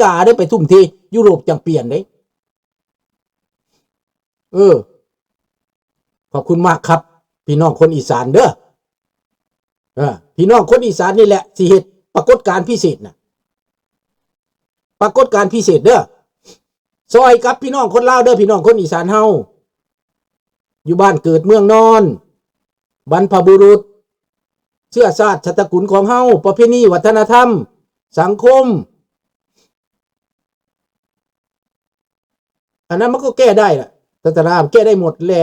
ຕາເດ້ ໄປທຸ່ມເທ ຢູໂຣບຈັ່ງປ່ຽນເດ້. ເອີ ຂອບຄຸນມາກຄັບ ພີ່ນ້ອງຄົນອີສານເດີ. ເອີ ພີ່ນ້ອງຄົນອີສານນີ້ແຫຼະ ຊິເຮັດປາກົດການພິເສດນະ ປາກົດການພິເສດເດີ. ຊ່ອຍກັບພີ່ນ້ອງຄົນລາວເດີ ພີ່ນ້ອງຄົນອີສານເຮົາ ຢູ່ບ້ານເກີດເມືອງນອນ ບັນພະບຸລຸດ ເຊື້ອຊາດຊາດຕະກຸນຂອງເຮົາ ປະເພນີ ວັດທະນະທຳ ສັງຄົມ ອັນນັ້ນມັນກໍແກ້ໄດ້ລະ ລັດຖະນາແກ້ໄດ້ໝົດແຫຼະ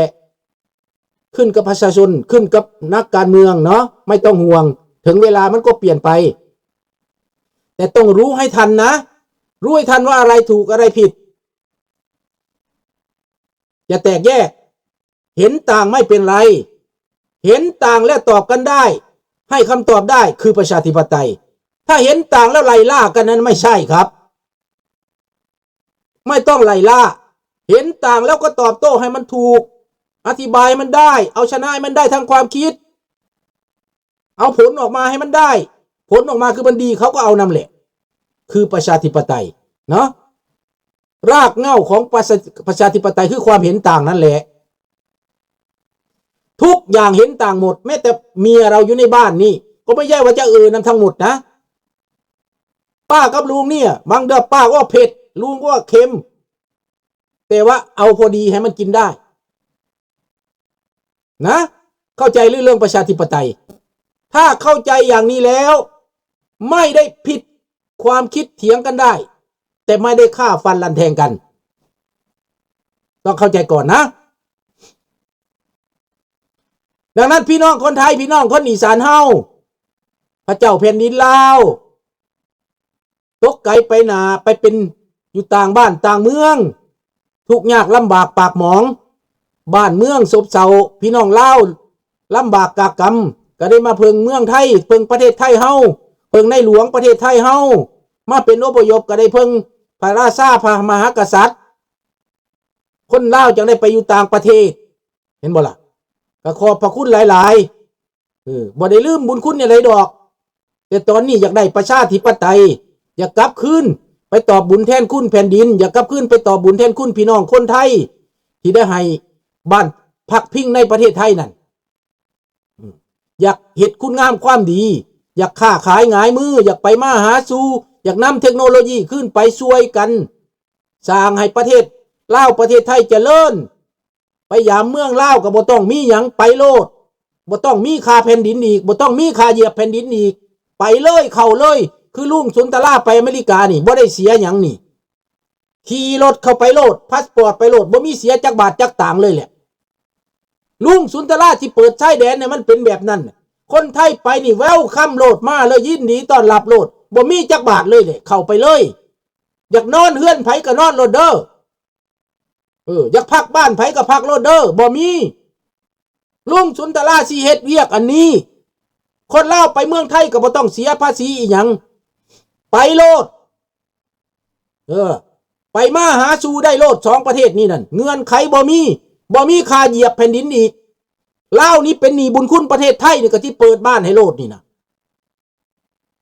ຂຶ້ນກັບປະຊາຊົນ ຂຶ້ນກັບນັກການເມືອງເນາະ ໄມ່ຕ້ອງຫ່ວງ ເຖິງເວລາມັນກໍປ່ຽນໄປ ແຕ່ຕ້ອງຮູ້ໃຫ້ທັນນະ ຮູ້ໃຫ້ທັນວ່າອະໄລຖືກອະໄລຜິດ ຢ່າແຕກແຍກ ເຫັນຕ່າງไม่เป็นไร ເຫັນຕ່າງແລ້ວຕອບກັນໄດ້ ໃຫ້ຄຳຕອບໄດ້ ຄືປະຊາທິປະໄຕ. ຖ້າເຫັນຕ່າງແລ້ວໄລ່ລ່າກັນ ນັ້ນไม่ใช่ครับ ไม่ต้องไล่ล่า ເຫັນຕ່າງແລ້ວກໍຕອບໂຕ້ໃຫ້ມັນຖືກ ອະທິບາຍໃຫ້ມັນໄດ້ ເອົາຊະນະໃຫ້ມັນໄດ້ທາງຄວາມຄິດ ເອົາຜົນອອກມາໃຫ້ມັນໄດ້ ຜົນອອກມາຄືມັນດີ ເຂົາກໍເອົານຳແຫຼະ ຄືປະຊາທິປະໄຕເນາະ. ລາກເຫງົ້າຂອງປະຊາ ປະຊາທິປະໄຕຄືຄວາມເຫັນຕ່າງນັ້ນແຫຼະ ທຸກຢ່າງເຫັນຕ່າງໝົດ ແມ້ແຕ່ເມຍເຮົາຢູ່ໃນບ້ານນີ້ ກໍບໍ່ໃຊ່ວ່າຈະເອີນຳທັງໝົດນະ. ປ້າກັບລຸງນີ້ ບາງເທື່ອປ້າກໍເຜັດ ລຸງກໍເຄັມ ແຕ່ວ່າເອົາພໍດີໃຫ້ມັນກິນໄດ້ ນະ ເຂົ້າໃຈຫຼື ເລື່ອງປະຊາທິປະໄຕ? ຖ້າເຂົ້າໃຈຢ່າງນີ້ແລ້ວ ໄມ່ໄດ້ຜິດຄວາມຄິດ ຖຽງກັນໄດ້ ແຕ່ໄມ່ໄດ້ຂ້າຟັນລັນແທງກັນ ຕ້ອງເຂົ້າໃຈກ່ອນນະ. ດັ່ງນັ້ນ ພີ່ນ້ອງຄົນໄທ ພີ່ນ້ອງຄົນອີສານເຮົາ ພະເຈົ້າແຜ່ນດິນລາວ ຕົກໄກໄປໜ້າ ໄປເປັນຢູ່ຕ່າງບ້ານຕ່າງເມືອງ ທຸກຍາກລຳບາກປາກໝອງ ບ້ານເມືອງໂຊບເຊົາ ພີ່ນ້ອງລາວລຳບາກກາກຳ ກໍໄດ້ມາເພິ່ງເມືອງໄທ ເພິ່ງປະເທດໄທເຮົາ ເພິ່ງໃນຫຼວງປະເທດໄທເຮົາ ມາເປັນອົບພະຍົບກໍໄດ້ເພິ່ງພະລາຊາ ພະມະຫາກະສັດ ຄົນລາວຈັ່ງໄດ້ໄປຢູ່ຕ່າງປະເທດ ເຫັນບໍ່ລະ? ກໍຂອບພະຄຸນຫຼາຍໆ. ເອີ ບໍ່ໄດ້ລືມບຸນຄຸນແນວໃດດອກ ແຕ່ຕອນນີ້ຢາກໄດ້ປະຊາທິປະໄຕ ຢາກກັບຄືນໄປຕອບບຸນແທນຄຸນແຜ່ນດິນ ຢາກກັບຄືນໄປຕອບບຸນແທນຄຸນພີ່ນ້ອງຄົນໄທ ທີ່ໄດ້ໃຫ້ບ້ານພັກພິງໃນປະເທດໄທນັ້ນ ອາ ຢາກເຮັດຄຸນງາມຄວາມດີ ຢາກຄ້າຂາຍຫງາຍມື ຢາກໄປມາຫາສູ່ ຢາກນຳເທັກໂນໂລຢີຄືນໄປຊ່ວຍກັນ ສ້າງໃຫ້ປະເທດລາວ ປະເທດໄທຈະເລີນ ໄປຢາມເມືອງລາວກໍບໍ່ຕ້ອງມີຫຍັງ ໄປໂລດ ບໍ່ຕ້ອງມີຄ່າແຜ່ນດິນອີກ ບໍ່ຕ້ອງມີຄ່າຢຽບແຜ່ນດິນອີກ ໄປເລີຍ ເຂົ້າເລີຍ ຄືລຸງສຸນຕະລາໄປອາເມລິການີ້ ບໍ່ໄດ້ເສຍຫຍັງນີ້ ຂີ່ລົດເຂົ້າໄປໂລດ ພາສປອດໄປໂລດ ບໍ່ມີເສຍຈັກບາດຈັກຕາງເລີຍແຫຼະ. ລຸງສຸນຕະລາຊິເປີດຊາຍແດນໃຫ້ມັນເປັນແບບນັ້ນ ຄົນໄທໄປນີ້ ເວວຄຳໂລດ ມາເລີຍ ຍິນດີຕ້ອນຮັບໂລດ ບໍ່ມີຈັກບາດເລີຍແຫຼະ ເຂົ້າໄປເລີຍ ຢາກນອນເຮືອນໃຜກໍນອນໂລດເດີ. ເອີ ຢາກພັກບ້ານໃຜກໍພັກໂລດເດີ ບໍ່ມີ ລຸງສຸນຕະລາຊິເຮັດວຽກອັນນີ້ ຄົນລາວໄປເມືອງໄທກໍບໍ່ຕ້ອງເສຍພາສີອີຫຍັງ ໄປໂລດ ເອີ ໄປມາຫາສູ່ໄດ້ໂລດ ສອງປະເທດນີ້ນັ້ນ ເງື່ອນໄຂບໍ່ມີ ບໍ່ມີຄ່າຢຽບແຜ່ນດິນອີກ ລາວນີ້ເປັນໜີ້ບຸນຄຸນປະເທດໄທນີ້ ກໍຊິເປີດບ້ານໃຫ້ໂລດນີ້ນະ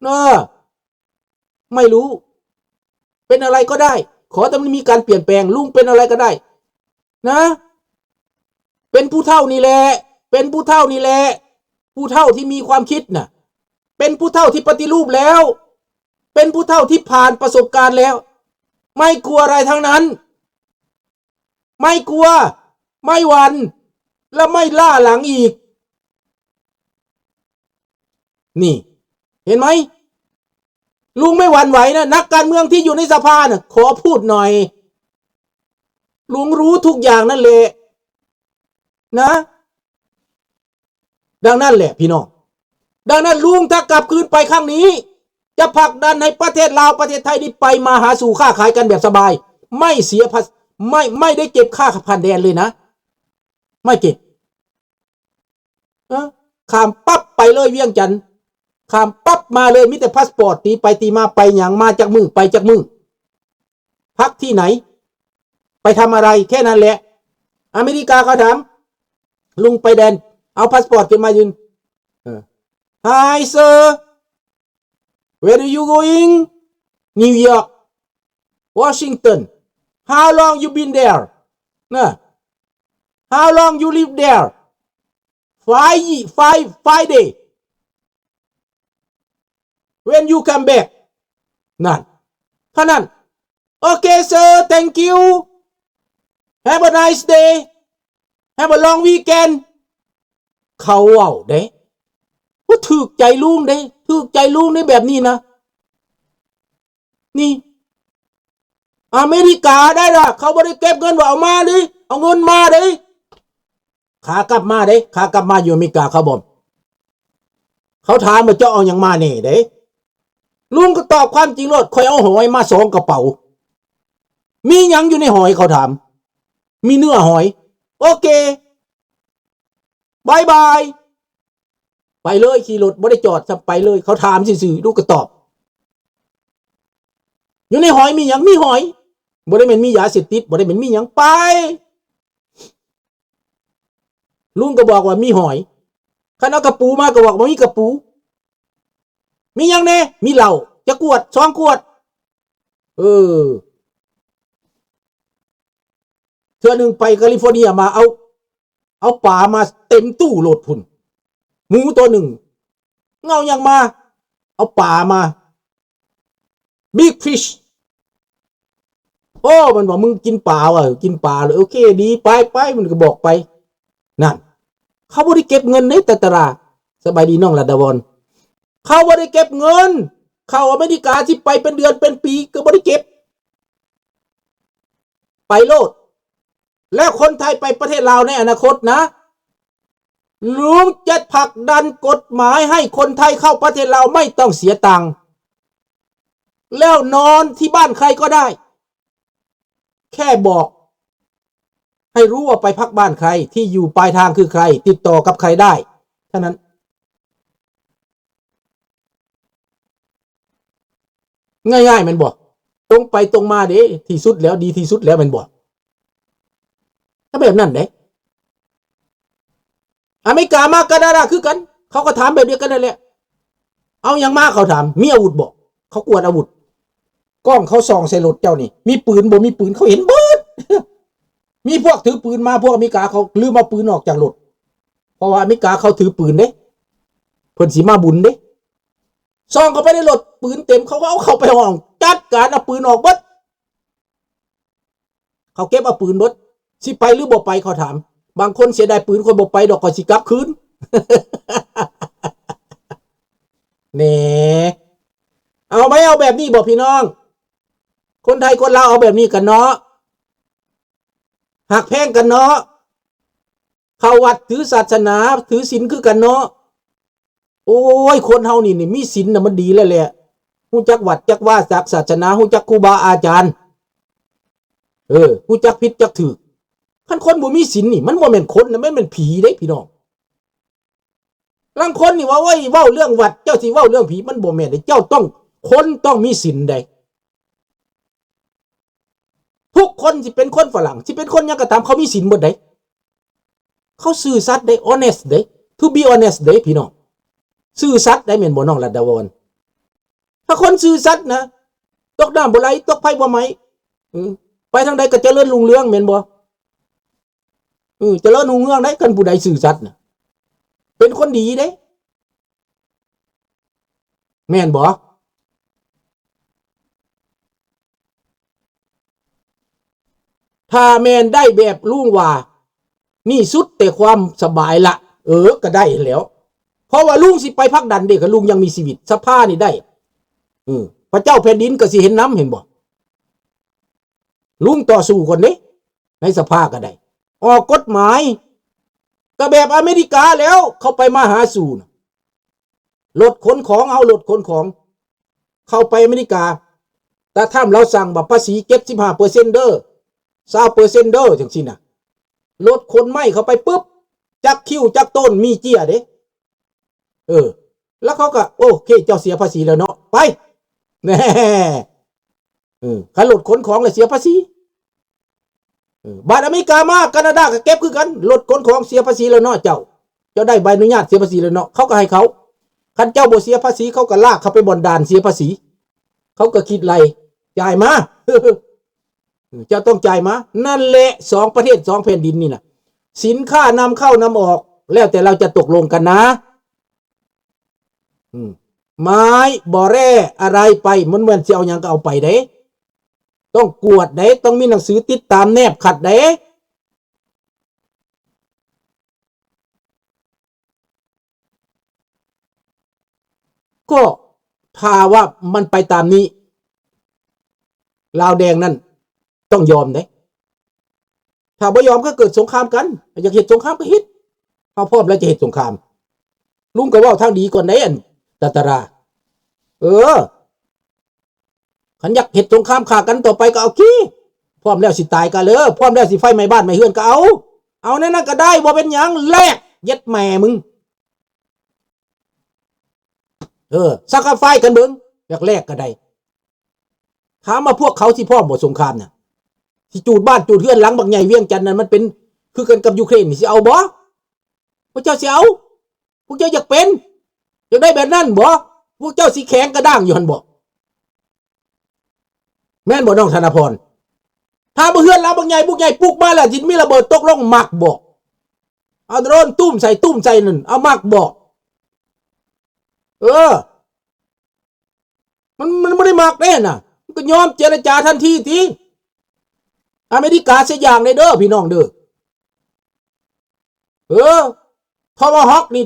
ເອີ ไม่รู้ เป็นอะไรก็ได้ ขอแต่มันมีการเปลี่ยนแปลง ลุงเป็นอะไรก็ได้นะ เป็นผู้เฒ่านี่แหละ เป็นผู้เฒ่านี่แหละ ผู้เฒ่าที่มีความคิดน่ะ เป็นผู้เฒ่าที่ปฏิรูปแล้ว เป็นผู้เฒ่าที่ผ่านประสบการณ์แล้ว ไม่กลัวอะไรทั้งนั้น ไม่กลัว ไม่หวั่น และไม่ล้าหลังอีก นี่ เห็นไหม ลุงไม่หวั่นไหวนะ นักการเมืองที่อยู่ในสภาน่ะ ขอพูดหน่อย ลุงรู้ทุกอย่างนั่นแหละนะ ดังนั้นแหละพี่น้อง ดังนั้นลุงถ้ากลับคืนไปครั้งนี้ จะผลักดันให้ประเทศลาว ประเทศไทยนี้ไปมาหาสู่ค้าขายกันแบบสบาย ไม่เสียภา ไม่ ไม่ได้เก็บค่าผ่านแดนเลยนะ ไม่เก็บ ເອີ ຂ້າມປັບໄປເລີຍວຽງຈັນ ຂ້າມປັບມາເລີຍ ມີແຕ່ພາສປອດ ຕີໄປຕີມາ ໄປຫຍັງ ມາຈັກມື້ ໄປຈັກມື້ ພັກທີ່ໄຫນ ໄປທຳອະໄລ ແຄ່ນັ້ນແຫຼະ ອາເມລິກາເຂົາຖາມ ລຸງໄປແດນ ເອົາພາສປອດຂຶ້ນມາຍື່ນ ເອີ Hi sir, where do you going? New York. Washington, how long you been there? ນະ How long you live there? Five, five, five day. When you come back? ນັ້ນ ເທົ່ານັ້ນ. Okay, sir, thank you. Have a nice day. Have a long weekend. ເຂົາເວົ້າເດ້ ວ່າຖືກໃຈລຸງເດ້ ຖືກໃຈລຸງໃນແບບນີ້ນະ. ນີ້ ອາເມລິກາໄດ້ລະ ເຂົາບໍ່ໄດ້ເກັບເງິນວ່າເອົາມາເດ້ ເອົາເງິນມາເດ້. ຂາກັບມາເດ້ ຂາກັບມາຢູ່ອາເມລິກາ ເຂົາບອກ ເຂົາຖາມວ່າເຈົ້າເອົາຫຍັງມາແດ່ເດ້. ລຸງກໍຕອບຄວາມຈິງໂລດ ຂ້ອຍເອົາຫອຍມາສອງກະເປົາ. ມີຫຍັງຢູ່ໃນຫອຍ ເຂົາຖາມ. ມີເນື້ອຫອຍ. ໂອເຄ ບາຍບາຍ. ໄປເລີຍ ຂີ່ລົດບໍ່ໄດ້ຈອດຊ້ຳ ໄປເລີຍ. ເຂົາຖາມຊື່ໆ ລຸງກໍຕອບ. ຢູ່ໃນຫອຍມີຫຍັງ? ມີຫອຍ. ບໍ່ໄດ້ແມ່ນມີຢາເສບຕິດ ບໍ່ໄດ້ແມ່ນມີຫຍັງ. ໄປ. ລຸງກໍບອກວ່າມີຫອຍ. ຄັນເອົາກະປູມາກໍບອກວ່າມີກະປູ. ມີຫຍັງແດ່? ມີເຫຼົ້າ. ຈັກຂວດ? ສອງຂວດ. ເອີ ເທື່ອໜຶ່ງໄປກາລິຟໍເນຍມາ ເອົາ ເອົາປາມາເຕັມຕູ້ລົດພຸ້ນ. ໝູໂຕໜຶ່ງ. ເອົາຫຍັງມາ? ເອົາປາມາ. Big fish. ໂອ້ ມັນວ່າ ມຶງກິນປາຫວາ? ເອີ ກິນປາ. ໂອເຄ ດີ ໄປ ໄປ. ມັນກໍບອກໄປ. ນັ້ນ ເຂົາບໍ່ໄດ້ເກັບເງິນໃນຕະຕະລາ. ສະບາຍດີນ້ອງລັດດາວອນ. ເຂົາບໍ່ໄດ້ເກັບເງິນ. ເຂົ້າອາເມລິກາຊິໄປເປັນເດືອນເປັນປີກໍບໍ່ໄດ້ເກັບ. ໄປໂລດ. ແລ້ວຄົນໄທໄປປະເທດລາວໃນອະນາຄົດນະ ລຸງຈະຜັກດັນກົດໝາຍໃຫ້ຄົນໄທເຂົ້າປະເທດລາວໄມ່ຕ້ອງເສຍຕັງ ແລ້ວນອນທີ່ບ້ານໃຄກໍໄດ້ ແຄ່ບອກໃຫ້ຮູ້ວ່າໄປພັກບ້ານໃຄ ທີ່ຢູ່ປາຍທາງຄືໃຄ ຕິດຕໍ່ກັບໃຄໄດ້ເທົ່ານັ້ນ. ງ່າຍໆ ແມ່ນບໍ່? ຕົງໄປຕົງມາເດ້ ທີ່ສຸດແລ້ວ ດີທີ່ສຸດແລ້ວແມ່ນບໍ່? ຖ້າແບບນັ້ນເດ້ ອາເມລິກາມາ ການາດາຄືກັນ ເຂົາກໍຖາມແບບດຽວກັນນັ້ນແຫຼະ. ເອົາຫຍັງມາ? ເຂົາຖາມ. ມີອາວຸດບໍ່? ເຂົາກວດອາວຸດ. ກ້ອງເຂົາສ່ອງໃສ່ລົດເຈົ້ານີ້ ມີປືນບໍ່? ມີປືນ ເຂົາເຫັນເບິດ. ມີພວກຖືປືນມາ ພວກອາເມລິກາເຂົາລືມເອົາປືນອອກຈາກລົດ ເພາະວ່າອາເມລິກາເຂົາຖືປືນເດ້ ເພິ່ນຊິມາບຸນເດ້. ສ່ອງເຂົ້າໄປໃນລົດ ປືນເຕັມ ເຂົາກໍເອົາເຂົ້າໄປຫ້ອງ ຈັດການເອົາປືນອອກເບິດ. ເຂົາເກັບເອົາປືນເບິດ. ຊິໄປຫຼືບໍ່ໄປ? ເຂົາຖາມ. ບາງຄົນເສຍດາຍປືນ ຂ້ອຍບໍ່ໄປດອກ ຂ້ອຍຊິກັບຄືນ. ແໜ ເອົາໄວ້ ເອົາແບບນີ້ບໍ່ພີ່ນ້ອງ? ຄົນໄທຄົນລາວເອົາແບບນີ້ກັນເນາະ ຮັກແພງກັນເນາະ ເຂົ້າວັດຖືສາສະໜາ ຖືສິນຄືກັນເນາະ. ໂອ້ຍ ຄົນເຮົານີ້ ນີ້ມີສິນນະ ມັນດີແລ້ວແຫຼະ ຮູ້ຈັກວັດຈັກວາ ຈັກສາສະໜາ ຮູ້ຈັກຄູບາອາຈານ ເອີ ຮູ້ຈັກຜິດຈັກຖືກ. ຄັນຄົນບໍ່ມີສິນນີ້ ມັນບໍ່ແມ່ນຄົນນະ ມັນແມ່ນຜີເດ້ພີ່ນ້ອງ. ລາງຄົນນີ້ວ່າ ໂອ້ຍ ເວົ້າເລື່ອງວັດ ເຈົ້າຊິເວົ້າເລື່ອງຜີ ມັນບໍ່ແມ່ນເດ້. ເຈົ້າຕ້ອງ ຄົນຕ້ອງມີສິນໃດ. ທຸກຄົນຊິເປັນຄົນຝຣັ່ງ ຊິເປັນຄົນຫຍັງກໍຕາມ ເຂົາມີສິນເບິດໃດ. ເຂົາຊື່ສັດໃດ honest ໃດ to be honest ໃດພີ່ນ້ອງ ຊື່ສັດໃດ ແມ່ນບໍ່ນ້ອງລັດດາວອນ? ຖ້າຄົນຊື່ສັດນະ ຕົກນ້ຳບໍ່ໄຫຼ ຕົກໄຟບໍ່ໄໝ້ ເອີ ໄປທາງໃດກໍຈະເລີນຮຸ່ງເຮືອງ ແມ່ນບໍ່? ເອີ ຈະເລີນຮຸ່ງເຮືອງໃດ ຄັນຜູ້ໃດຊື່ສັດນະ ເປັນຄົນດີເດ້ ແມ່ນບໍ່? ຖ້າແມ່ນໄດ້ແບບລຸງວ່າ ນີ້ສຸດແຕ່ຄວາມສະບາຍລະ ເອີ ກໍໄດ້ຫັ້ນແຫຼ້ວ ເພາະວ່າລຸງຊິໄປຜັກດັນເດ້ ຄັນລຸງຍັງມີຊີວິດ ສະພານີ້ໄດ້ ເອີ ພະເຈົ້າແຜ່ນດິນກໍຊິເຫັນນຳ ເຫັນບໍ່? ລຸງຕໍ່ສູ້ກ່ອນເດ້ ໃນສະພາກໍໄດ້ ອອກກົດໝາຍ ກໍແບບອາເມລິກາແລ້ວ ເຂົາໄປມາຫາສູ່ນະ ລົດຂົນຂອງ ເອົາລົດຂົນຂອງ ເຂົ້າໄປອາເມລິກາ ຕາທຳລາວສັ່ງວ່າພາສີເຈັດສິບຫ້າເປີເຊັນເດີ ຊາວເປີເຊັນເດີ ຈັ່ງຊີ້ນະ ລົດຂົນໄມ້ເຂົ້າໄປປຶບ ຈັກຄິ້ວຈັກຕົ້ນມີເຈ້ຍເດ້ ເອີ ແລ້ວເຂົາກໍ ໂອເຄ ເຈົ້າເສຍພາສີແລ້ວເນາະ ໄປ ແນ່ ເອີ ຄັນລົດຂົນຂອງລະເສຍພາສີ ເອີ ບາດອາເມລິກາມາ ການາດາກໍເກັບຄືກັນ ລົດຂົນຂອງເສຍພາສີແລ້ວເນາະ ເຈົ້າ ເຈົ້າໄດ້ໃບອະນຸຍາດເສຍພາສີແລ້ວເນາະ ເຂົາກໍໃຫ້ເຂົາ ຄັນເຈົ້າບໍ່ເສຍພາສີ ເຂົາກໍລາກເຂົ້າໄປບ່ອນດ່ານເສຍພາສີ ເຂົາກໍຄິດໄລ່ ຈ່າຍມາ ເຈົ້າຕ້ອງຈ່າຍມາ. ນັ້ນແຫຼະ ສອງປະເທດ ສອງແຜ່ນດິນນີ້ນະ ສິນຄ້ານຳເຂົ້ານຳອອກ ແລ້ວແຕ່ລາວຈະຕົກລົງກັນນະ. ອືມ ໄມ້ບໍ່ແຮ່ອາໄລໄປ ມັນແມ່ນຊິເອົາຫຍັງກໍເອົາໄປເດ້ ຕ້ອງກວດເດ້ ຕ້ອງມີໜັງສືຕິດຕາມແນບຂັດເດ້. ກໍຖ້າວ່າມັນໄປຕາມນີ້ ລາວແດງນັ້ນຕ້ອງຍອມເດ້. ຖ້າບໍ່ຍອມກໍເກີດສົງຄາມກັນ ຢາກເຮັດສົງຄາມກໍເຮັດ ເຮົາພ້ອມແລ້ວຈະເຮັດສົງຄາມ. ລຸງກໍເວົ້າທາງດີກ່ອນເດ້ ອັນຕາຕະລາ ເອີ ຄັນຢາກເຮັດສົງຄາມຂ້າກັນຕໍ່ໄປກໍເອົາຄີ ພ້ອມແລ້ວຊິຕາຍກໍເລີ ພ້ອມແລ້ວຊິໄຟໄໝ້ບ້ານໄໝ້ເຮືອນກໍເອົາ ເອົາແນວນັ້ນກໍໄດ້ ບໍ່ເປັນຫຍັງ ແລກ ເຢັດແມ່ມຶງ ເອີ sacrifice ກັນເບິ່ງ ຢາກແລກກໍໄດ້. ຖາມວ່າພວກເຂົາຊິພ້ອມບໍ່ສົງຄາມນະ? ຊິຈູດບ້ານຈູດເຮືອນຫຼັງບັກໃຫຍ່ວຽງຈັນນັ້ນ ມັນເປັນຄືກັນກັບຢູເຄຣນນີ້ ຊິເອົາບໍ່? ພວກເຈົ້າຊິເອົາ? ພວກເຈົ້າຢາກເປັນ? ຢາກໄດ້ແບບນັ້ນບໍ່? ພວກເຈົ້າຊິແຂງກະດ້າງຢູ່ຫັ້ນບໍ່? ແມ່ນບໍ່ນ້ອງທະນະພອນ? ຖ້າບໍ່ເຮືອນຫຼັງບັກໃຫຍ່ບຸກໃຫຍ່ປຸກມາແລ້ວ ຊິມີລະເບີດຕົກລົງ ມັກບໍ່? ເອົາໂດຣນຕຸ້ມໃສ່ ຕຸ້ມໃສ່ນັ້ນ ເອົາມັກບໍ່? ເອີ ມັນ ມັນບໍ່ໄດ້ມັກເດ້ນະ ມັນກໍຍອມເຈລະຈາທັນທີຕິ. ອາເມລິກາເສຍຢ່າງໄດ້ເດີພີ່ນ້ອງເດີ. ເອີ Tomahawk ນີ້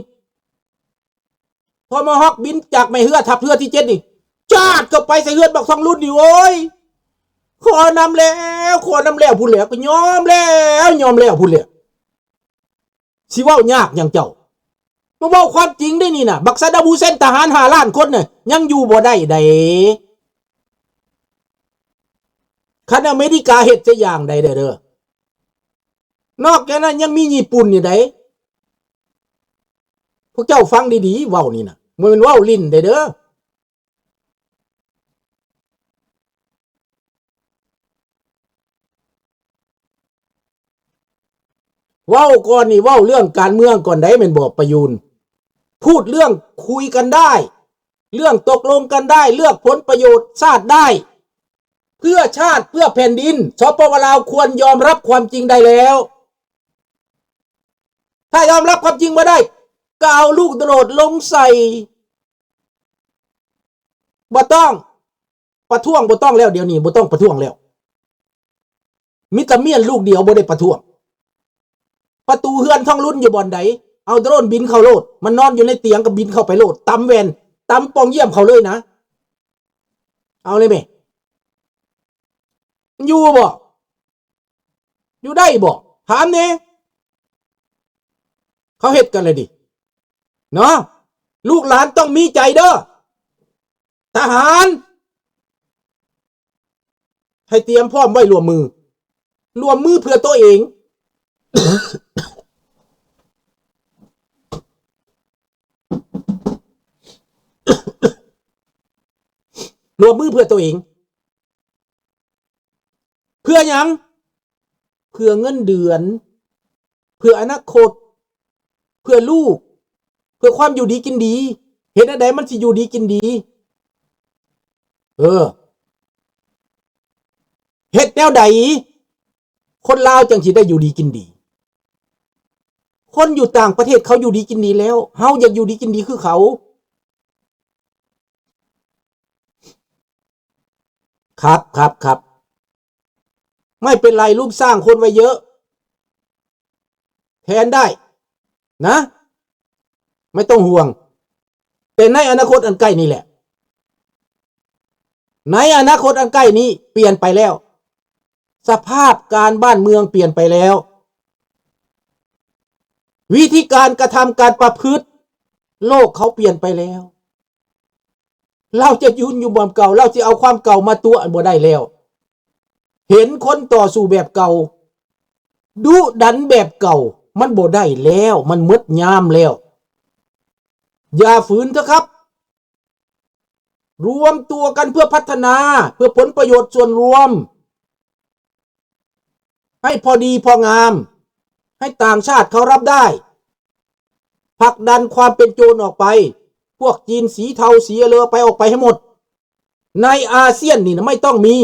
Tomahawk ບິນຈາກແມ່ເຮືອ ທັບເຮືອທີເຈັດນີ້ ຈາດເຂົ້າໄປໃສ່ເຮືອນບັກທອງລຸນນີ້ ໂອ້ຍ ຂໍນຳແລ້ວ ຂໍນຳແລ້ວພຸ້ນແຫຼະ ກໍຍອມແລ້ວ ຍອມແລ້ວພຸ້ນແຫຼະ. ຊິເວົ້າຍາກຫຍັງເຈົ້າ? ມາເວົ້າຄວາມຈິງເດ້ນີ້ນະ ບັກຊາດາມ ຮຸເຊນ ທະຫານຫ້າລ້ານຄົນນະ ຍັງຢູ່ບໍ່ໄດ້ໃດ. ຄັນອາເມລິກາເຮັດຊະຢ່າງໃດເດີ ນອກຈາກນັ້ນຍັງມີຍີ່ປຸ່ນນີ້ໃດ. ພວກເຈົ້າຟັງດີໆ ເວົ້ານີ້ນະ ບໍ່ແມ່ນເວົ້າຫຼິ້ນໃດເດີ. ເວົ້າກ່ອນນີ້ ເວົ້າເລື່ອງການເມືອງກ່ອນໄດ໋ ແມ່ນບໍ່ປະຢູນ? ພູດເລື່ອງຄຸຍກັນໄດ້ ເລື່ອງຕົກລົງກັນໄດ້ ເລືອກຜົນປະໂຫຍດຊາດໄດ້ ເພື່ອຊາດ ເພື່ອແຜ່ນດິນ ສປປ ລາວ ຄວນຍອມຮັບຄວາມຈິງໄດ້ແລ້ວ. ຖ້າຍອມຮັບຄວາມຈິງບໍ່ໄດ້ ກໍເອົາລູກໂດຣນລົງໃສ່. ບໍ່ຕ້ອງປະທ້ວງ ບໍ່ຕ້ອງແລ້ວ ດຽວນີ້ບໍ່ຕ້ອງປະທ້ວງແລ້ວ. ມີແຕ່ມຽນລູກດຽວບໍ່ໄດ້ປະທ້ວງ. ປະຕູເຮືອນທອງລຸນຢູ່ບ່ອນໃດ ເອົາໂດຣນບິນເຂົ້າໂລດ. ມັນນອນຢູ່ໃນຕຽງກໍບິນເຂົ້າໄປໂລດ. ຕຳແວ່ນ ຕຳປ່ອງຢ້ຽມເຂົາເລີຍນະ. ເອົາເລີຍແມະ. ມັນຢູ່ບໍ່? ຢູ່ໄດ້ບໍ່? ຖາມແດ່. ເຂົາເຮັດກັນແລ້ວເດ ເນາະ. ລູກຫຼານຕ້ອງມີໃຈເດີ. ທະຫານ ໃຫ້ຕຽມພ້ອມໄວ້ ຮ່ວມມື ຮ່ວມມືເພື່ອໂຕເອງ. ຮ່ວມມືເພື່ອໂຕເອງ. ເພື່ອຫຍັງ? ເພື່ອເງິນເດືອນ, ເພື່ອອະນາຄົດ, ເພື່ອລູກ, ເພື່ອຄວາມຢູ່ດີກິນດີ. ເຮັດແນວໃດມັນຊິຢູ່ດີກິນດີ? ເອີ ເຮັດແນວໃດຄົນລາວຈັ່ງຊິໄດ້ຢູ່ດີກິນດີ? ຄົນຢູ່ຕ່າງປະເທດເຂົາຢູ່ດີກິນດີແລ້ວ, ເຮົາຢາກຢູ່ດີກິນດີຄືເຂົາ. ครับ ครับ ครับ ไม่เป็นไร ลูกสร้างคนไว้เยอะ แทนได้นะ ไม่ต้องห่วง แต่ในอนาคตอันใกล้นี่แหละ ในอนาคตอันใกล้นี้เปลี่ยนไปแล้ว สภาพการบ้านเมืองเปลี่ยนไปแล้ว วิธีการกระทำการประพฤติ โลกเขาเปลี่ยนไปแล้ว ລາວຈະຢືນຢູ່ບ່ອນເກົ່າ, ລາວຊິເອົາຄວາມເກົ່າມາຕົວະບໍ່ໄດ້ແລ້ວ. ເຫັນຄົນຕໍ່ສູ້ແບບເກົ່າ, ດຸດັນແບບເກົ່າ, ມັນບໍ່ໄດ້ແລ້ວ, ມັນໝົດຍາມແລ້ວ. ຢ່າຝືນເຖາະຄັບ. ລວມຕົວກັນເພື່ອພັດທະນາ, ເພື່ອຜົນປະໂຫຍດສ່ວນລວມ. ໃຫ້ພໍດີພໍງາມ, ໃຫ້ຕ່າງຊາດເຂົາຮັບໄດ້, ຜັກດັນຄວາມເປັນໂຈນອອກໄປ, ພວກຈີນສີເທົາສີອາເລີໄປ, ອອກໄປໃຫ້ໝົດ. ໃນອາຊຽນນີ້ນະ ໄມ່ຕ້ອງມີ